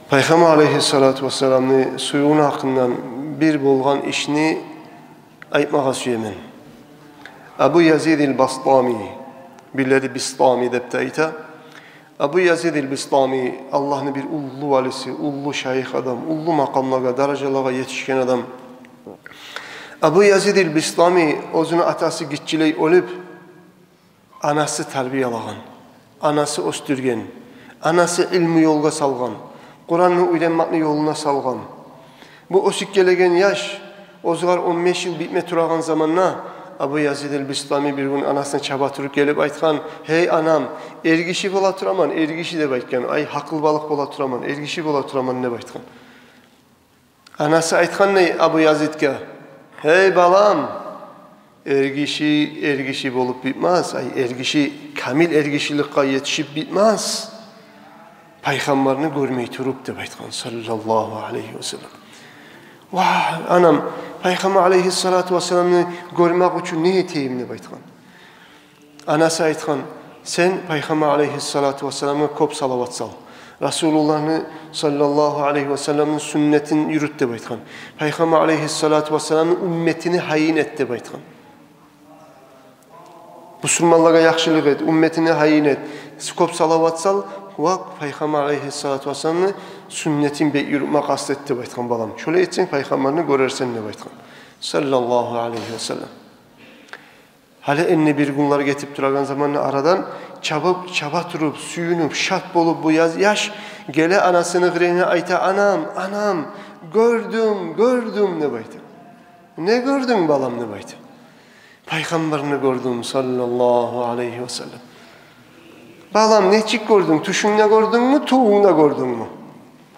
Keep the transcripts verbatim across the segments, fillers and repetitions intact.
Пайхаммар алейгьиссалату вассаламны сюювюню гьакъындан бир болгъан ишни айтмагъа сюемен. Абу Язид аль-Бастами, бирлери Бистами деп де айта. Абу Язид аль-Бистами Аллагьны бир уллу валиси, уллу шайых адам, уллу макъамлагъа, даражалагъа етишген адам. Абу Язид аль-Бистами оьзюню атасы гиччилей оьлюп, анасы тарбиялагъан, анасы оьсдюрген, анасы илму ёлгъа салгъан, Къуранны уьйренмекни ёлуна салгъан. Бу оьсюп гелеген яш, оьзюгер он беш йыл битме турагъан заманда, Абу Язид аль-Бистами бир гюн анасына чаба туруп гелип айтгъан: «Гьей, анам, эргиши бола тураман, эргиши», — деп айтгъан. «Ай, гьакъылбалыкъ бола тураман, эргиши бола тураман», — деп айтгъан. Анасы айтгъан дей Абу Язидге: «Гьей, балам, эргиши эргиши болуп битмес, ай, эргиши камил эргишиликге етишип битмес, пайхаммарны гёрмей туруп», — деп айтгъан, саллаллагьу алайгьи васаллам. «Ва, анам, пайхаммар алайгьиссалату вассаламны гёрмек учун не этейим?» — деп айтгъан. Анасы айтгъан: «Сен пайхаммар алайгьиссалату вассаламгъа кёп салават сал. Расулуллагьны, саллаллагьу алайгьи васалламны, сюннетин юрют», — деп айтгъан. «Пайхаммар алайгьиссалату вассаламны умметини гьайын эт», — деп айтгъан. «Бусурманлагъа яхшылыкъ эт, умметини гьайын эт. Кёп салават сал ва пайхаммар алайгьиссалату вассаламны сюннетин бек юрютме къаст эт», — деп айтгъан, балам. «Шолай этсенг, пайхаммарны гёрерсен», — деп айтгъан, саллаллагьу алайгьи васаллам. Гьали энни бир гюнлер гетип турагъан заманда арадан чабып, чаба туруп, сююнюп, шат болуп бу яз-, яш геле анасыны къырыйына, айта: «Анам, анам, гёрдюм, гёрдюм», — деп айта. «Не гёрдюнг, балам?» — деп айта. «Пайхаммарны гёрдюм, саллаллагьу алайгьи васаллам». «Балам, нечик гёрдюнг? Тюшюнгде гёрдюнгмю, тувунгда гёрдюнгмю?»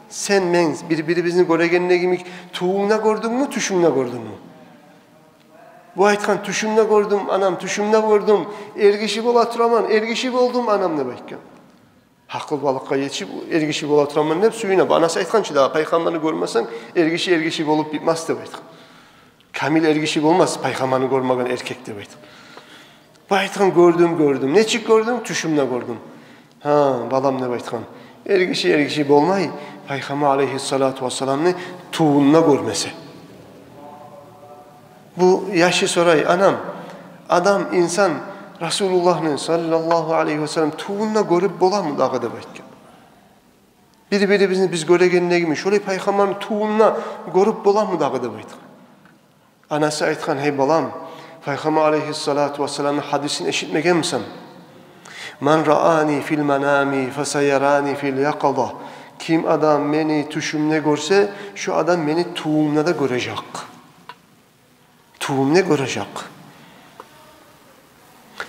«Сен, мен бир-бирибизни гёрегенде йимик, тувунгда гёрдюнгмю, тюшюнгде гёрдюнгмю?» Бу айтгъан: «Тюшюмде гёрдюм, анам, тюшюмде гёрдюм. Эргиши бола тураман, эргиши болдум, анам», — деп айтгъан. Гьакъылбалыкъгъа етишип, «эргиши бола тураман» деп сююне. Бу анасы айтгъан чы дагъы: «Пайхаммарны гёрмесенг, эргиши эргиши болуп битмес», — деп айтгъан. «Камил эргиши болмас пайхаммарны гёрмеген эркек», — деп айтгъан. Бу айтгъан: «Гёрдюм, гёрдюм. Нечик гёрдюнг?» «Тюшюмде гёрдюм». «Гьа, балам, — деп айтгъан, — эргиши эргиши болмай, пайхаммар алайгьиссалату вассаламны тувунда гёрмесе». Бу яшы сорай: «Анам, адам, инсан Расулуллагьны, саллаллагьу алайгьи васаллам, тувунда гёрюп боламы дагъы?» — деп айтгъан. «Бир-бирибизни биз гёрегенде йимик, шолай пайхаммарны тувунда гёрюп боламы дагъы?» — деп айтгъан. Анасы айтгъан: «Гьей, балам, пайхаммар алайгьиссалату вассаламны гьадисин эшитмегенмисен? Ман раани фил манами фасаярани фил якъаза. Ким адам мени тюшюмде гёрсе, шо адам мени тувумда да гёрежек. Тувумда гёрежек».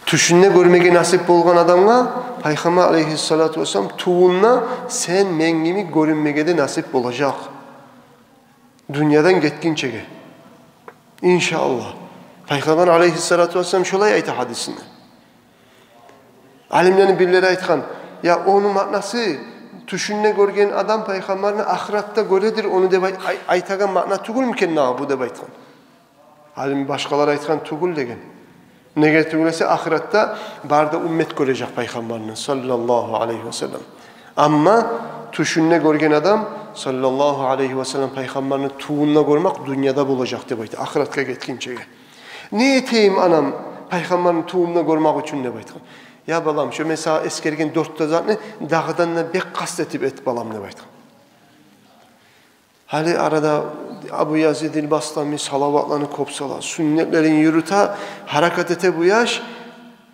Тюшюнде гёрмеге насип болгъан адамгъа пайхаммар алайгьиссалату вассалам тувунда сен, мен йимик гёрюнмеге де насип болажакъ. Дюньядан гетгинчеге, иншааллагь. Пайхаммар алайгьиссалату вассалам шолай айта гьадисинде. Алимлени бирлери айтгъан: «Я, ону маънасы, тюшюнде гёрген адам пайхаммарны ахыратда гёредир ону деп ай-, ай-, айтагъан маъна тюгюлмю экен дагъы бу?» — деп айтгъан. Алим башгъалар айтгъан: «Тюгюл», — деген. «Неге тюгюл эсе, ахыратда бары да уммет гёрежек пайхаммарны, саллаллагьу алайгьи васаллам. Амма тюшюнде гёрген адам, саллаллагьу алайгьи васаллам, пайхаммарны тувунда гёрмек дюньяда болажакъ», — деп айта, ахыратгъа гетгинчеге. «Не этейим, анам, пайхаммарны тувунда гёрмек учун?» — деп айтгъан. «Я, балам, шо мен сагъа эсгерген дёрт де затны дагъыдан да бек къаст этип эт, балам», — деп айтгъан. Гьали арада Абу Язид аль-Бастами салаватланы кёп сала, сюннетлерин юрюте, гьаракат эте бу яш.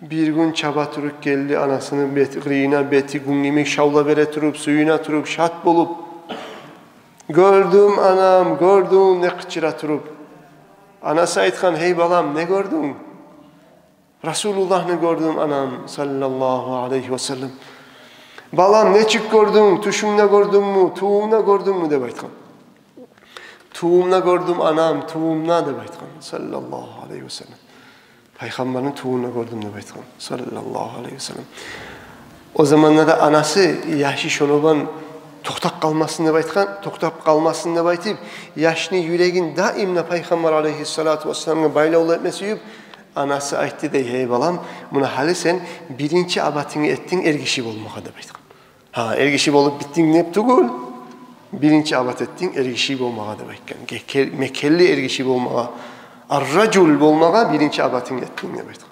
Бир гюн чаба туруп гелди анасыны бет-, къырыйына, бети гюн йимик шавла бере туруп, сююне туруп, шат болуп. «Гёрдюм, анам, гёрдюм», — деп къычыра туруп. Анасы айтгъан: «Гьей, балам, не гёрдюнг?» «Расулуллагьны гёрдюм, анам, саллаллагьу алайгьи васаллам». «Балам, нечик гёрдюнг? Тюшюнгде гёрдюнгмю, тувунгда гёрдюнгмю?» — деп айтгъан. «Тувумда гёрдюм, анам, тувумда», — деп айтгъан, саллаллагьу алайгьи васаллам. «Пайхаммарны тувунда гёрдюм», — деп айтгъан, саллаллагьу алайгьи васаллам. О заманда да анасы яшы шону булан токътап къалмасын деп айтгъан, токътап къалмасын деп айтып, яшны юрегин даим де пайхаммар алайгьиссалату вассаламгъа байлавлу этме сююп, анасы айтды дей: «Гьей, балам, муна гьали сен биринчи абатынгны этдинг эргиши болмагъа», — деп айтгъан. «Гьа, эргиши болуп битдинг деп тюгюл. Биринчи абат этдинг эргиши болмагъа деп айтгъан. Гекел-, мекенли эргиши болмагъа, ар-ражул болмагъа биринчи абатынг этдинг деп айтгъан.